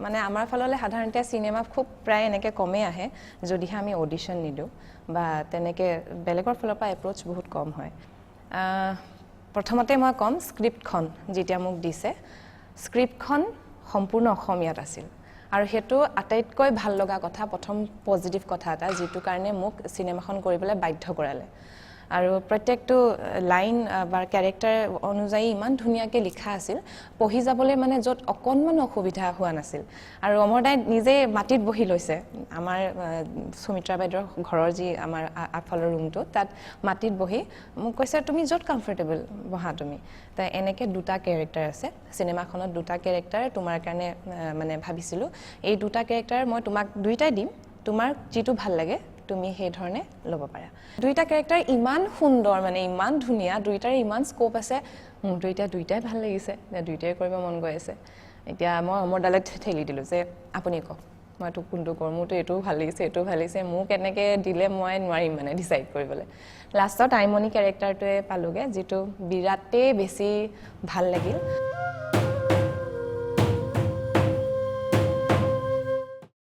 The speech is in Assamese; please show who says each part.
Speaker 1: মানে আমাৰ ফাললৈ সাধাৰণতে চিনেমা খুব প্ৰায় এনেকৈ কমেই আহে, যদিহে আমি অডিশ্যন নিদিওঁ বা তেনেকৈ বেলেগৰ ফালৰ পৰা এপ্ৰ'চ বহুত কম হয়। প্ৰথমতে মই ক'ম, স্ক্ৰিপ্টখন যেতিয়া মোক দিছে, স্ক্ৰিপ্টখন সম্পূৰ্ণ অসমীয়াত আছিল আৰু সেইটো আটাইতকৈ ভাল লগা কথা, প্ৰথম পজিটিভ কথা এটা, যিটো কাৰণে মোক চিনেমাখন কৰিবলৈ বাধ্য কৰালে। আৰু প্ৰত্যেকটো লাইন বা কেৰেক্টাৰ অনুযায়ী ইমান ধুনীয়াকৈ লিখা আছিল, পঢ়ি যাবলৈ মানে য'ত অকণমানো অসুবিধা হোৱা নাছিল। আৰু অমৰদাই নিজে মাটিত বহি লৈছে, আমাৰ সুমিত্ৰা বাইদেউৰ ঘৰৰ যি আমাৰ আগফালৰ ৰুমটো, তাত মাটিত বহি মোক কৈছে, "তুমি য'ত কমফৰ্টেবল বহা তুমি। তাই এনেকৈ দুটা কেৰেক্টাৰ আছে চিনেমাখনত, দুটা কেৰেক্টাৰ তোমাৰ কাৰণে মানে ভাবিছিলোঁ, এই দুটা কেৰেক্টাৰ মই তোমাক দুইটাই দিম, তোমাৰ যিটো ভাল লাগে তুমি সেই ধৰণে ল'ব পাৰা।" দুইটা কেৰেক্টাৰ ইমান সুন্দৰ, মানে ইমান ধুনীয়া, দুইটাৰে ইমান স্ক'প আছে। মোৰতো এতিয়া দুইটাই ভাল লাগিছে, এতিয়া দুইটাই কৰিব মন গৈ আছে। এতিয়া মই অমৰদালৈ ঠেলি দিলোঁ যে আপুনি কওক, মইতো কোনটো কৰোঁ? মোৰতো এইটোও ভাল লাগিছে, এইটোও ভাল লাগিছে, মোক এনেকৈ দিলে মই নোৱাৰিম মানে ডিচাইড কৰিবলৈ। লাষ্টত আইমণি কেৰেক্টাৰটোৱে পালোঁগৈ, যিটো বিৰাটেই বেছি ভাল লাগিল।